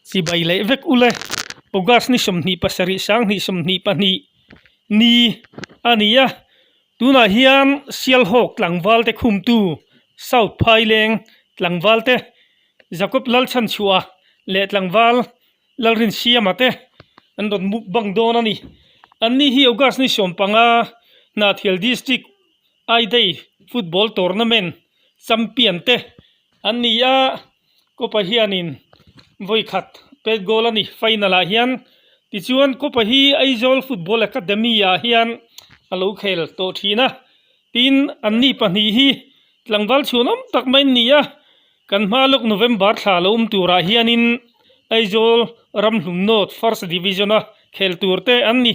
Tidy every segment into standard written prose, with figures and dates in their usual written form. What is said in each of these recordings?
Chibai leh vek ule August ni 27 sanghnih 22 ni a ni a tunah hian Sialhawk tlangval te khumtu South Phaileng tlangval te Jacob Lalchhanchhuah leh tlangval Lalrinsiama te an rawn mukbang dawn a ni. Anni hi August ni 15 Hnahthial District I-Day Football Tournament Champion te an ni a. Kopa hianin vawi khat pet goal a ni final ah hian tichuan Kopa hi Aizawl Football Academy ah hian a lo khel tawh thin a tin anni pahnih hi tlangval chhuanawm tak mai an ni a kan hma lawk November thla lo awm turah hianin Aizawl Ramhlum North First Division a khel tur te an ni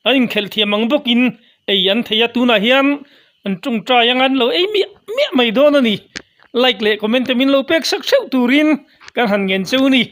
an inkhelh thiam ang bawkin ei an thei a tunah hian An tawngtai anga an lo ei miah miah mai dawn a ni. Like leh comment te min lo pek sak theuh turin kan han ngen cheu a ni.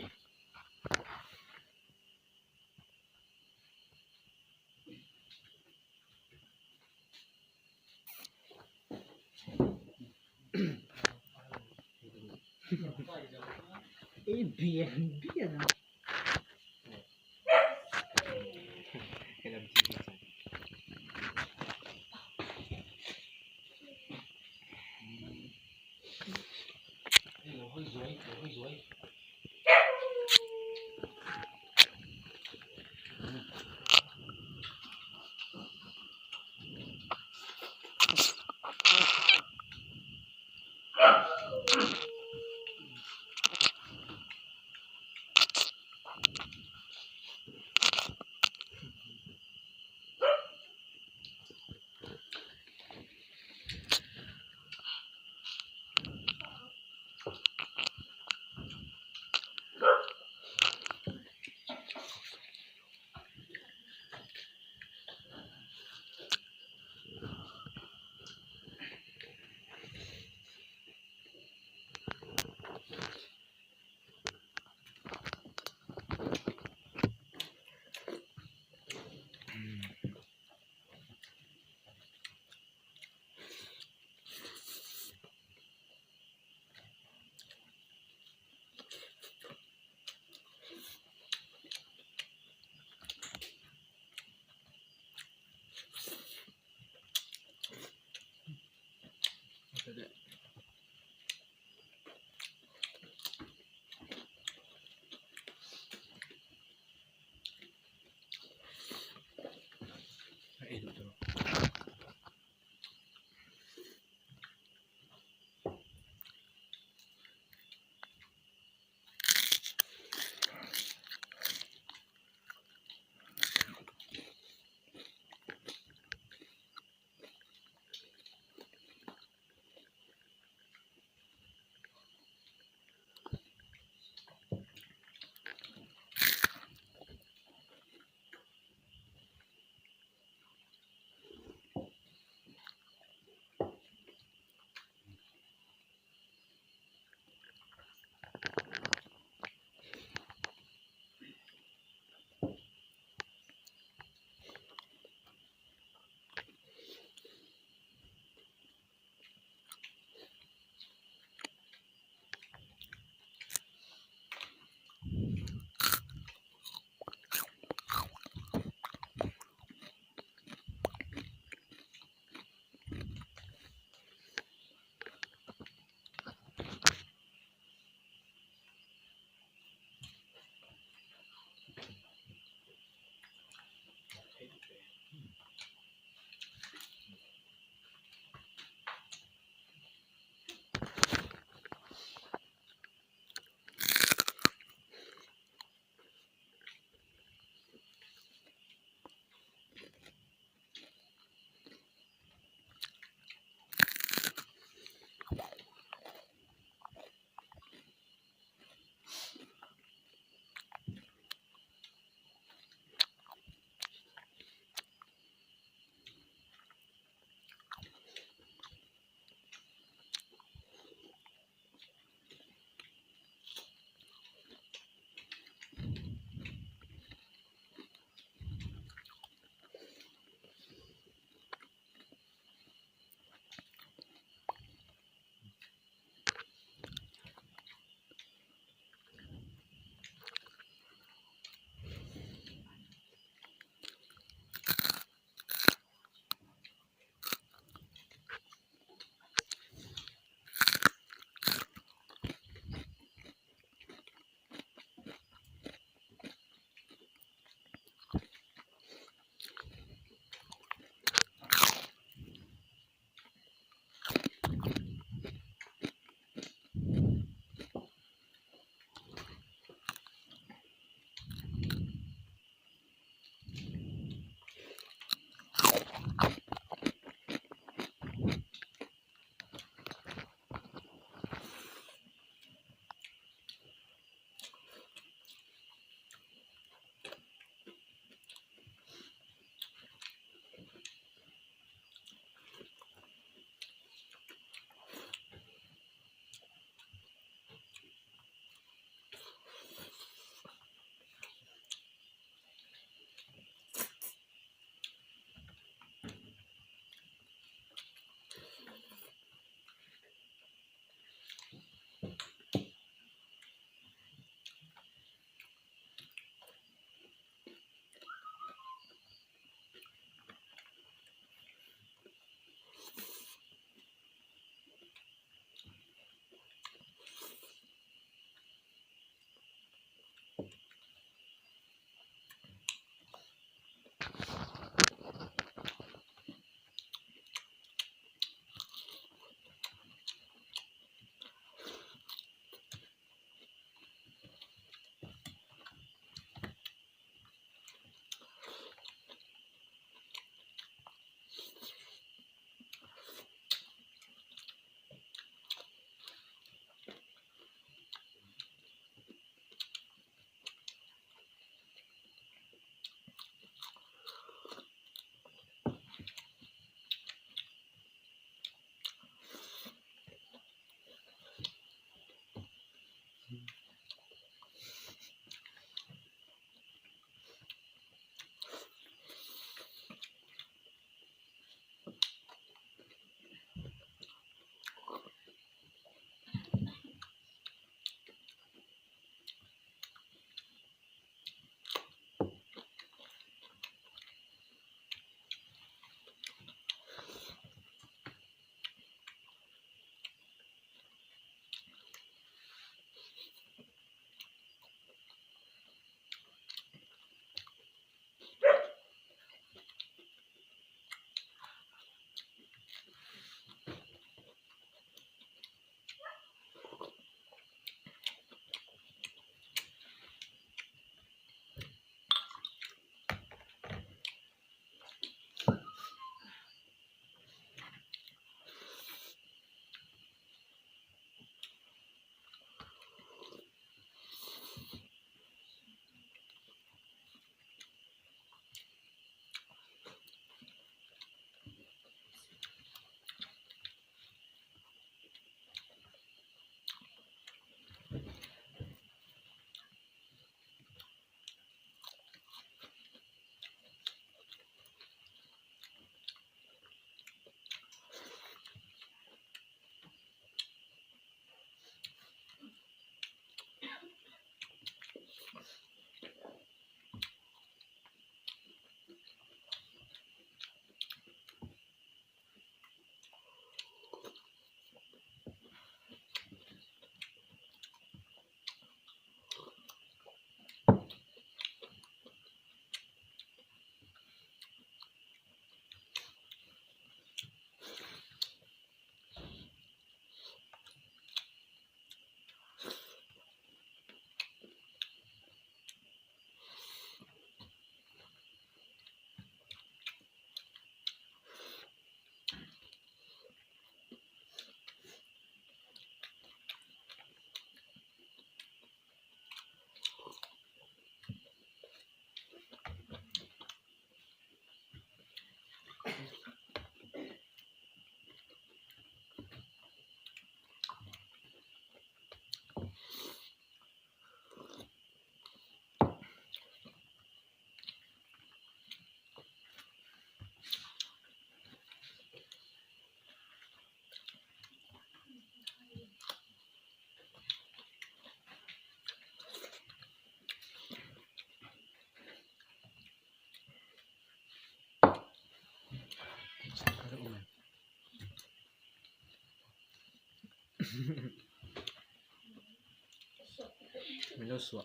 Min lo suah.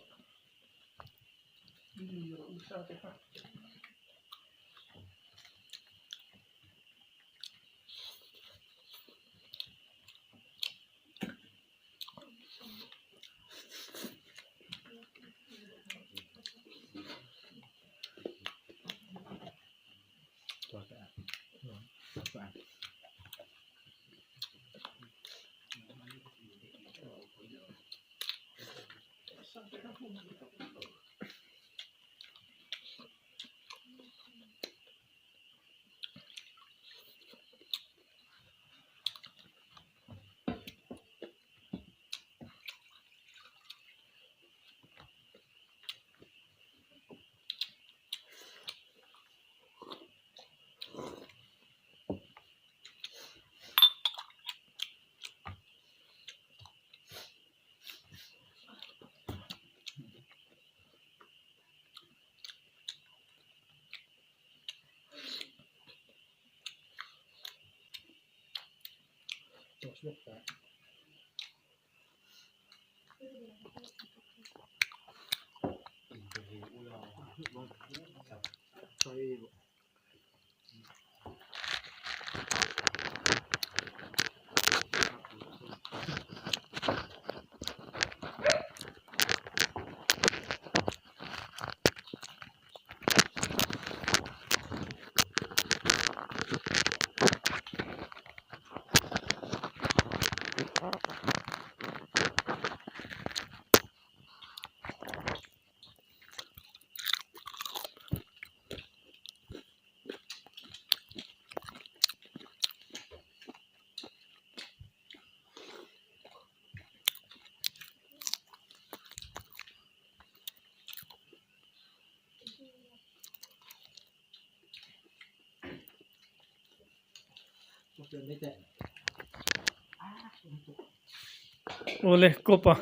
Awle kawpa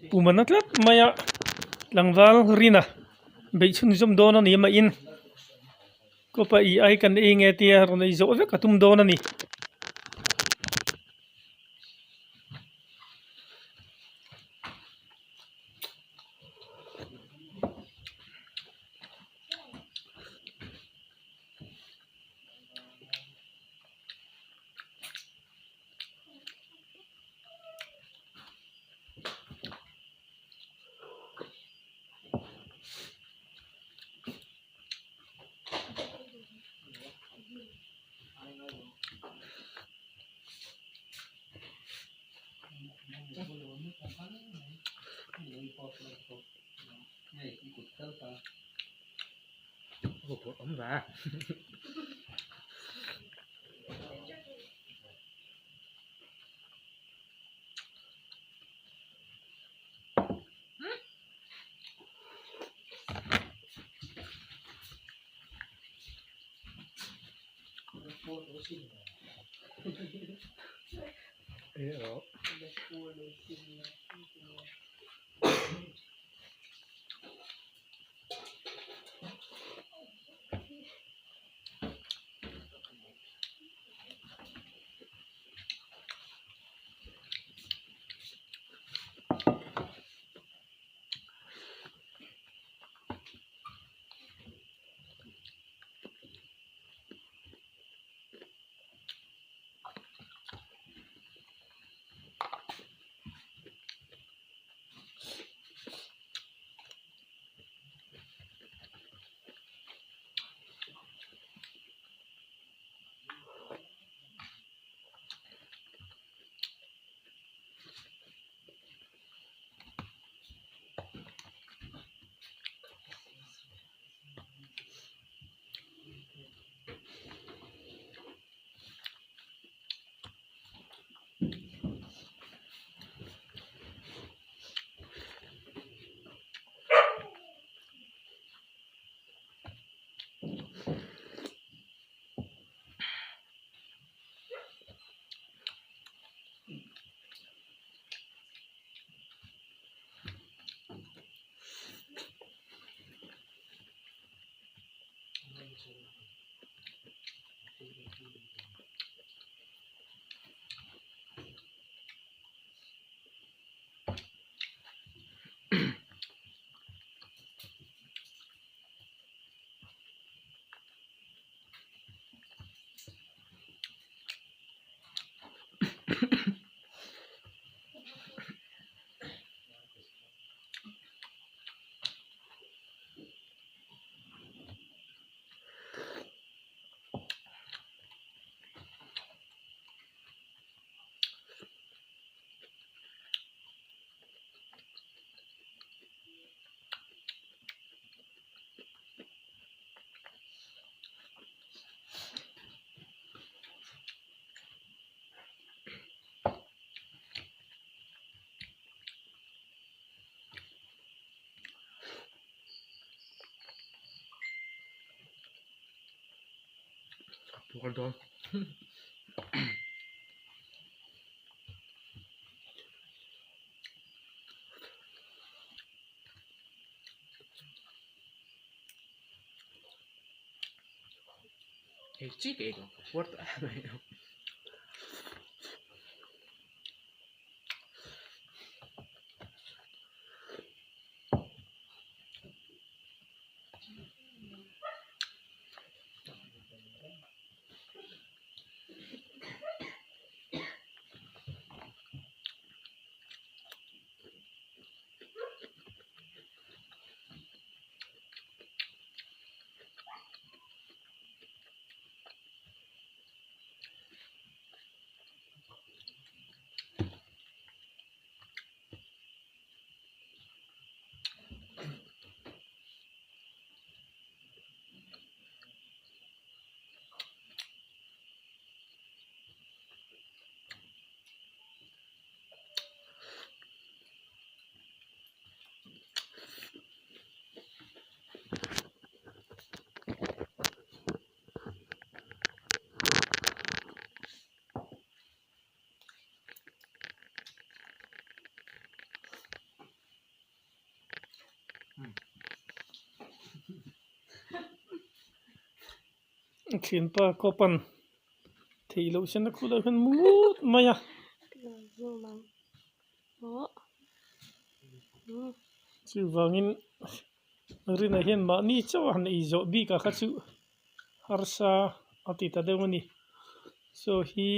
pum a na tlat mai a tlangval rina beih chhun zawm dawn a ni mah in kawpa ih ai kan ei nge tia rawn ei zawh vek a tum dawn a ni. Puar dawn. Hei chi ka ei dawn ka puar tawh em mai. Thianpa kawpan theih loh sen a khulh ah hian mut mai a. Chuvangin rinah hian mahni chauh a han ei zawh bik ah kha chu harsa a ti ta deuh a ni. Saw hi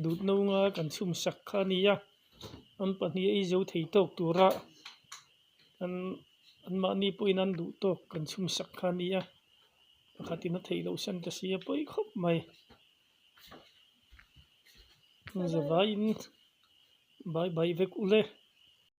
dut no nga kan chhum sak kha a ni a an pahnih a ei zo thei tawk tura an anmahni pawhin an duh tawk kan chhum sak kha a ni a pakhatin a theih loh san ta si a pawi khawp mai. Zavaiin bye bye vek ule.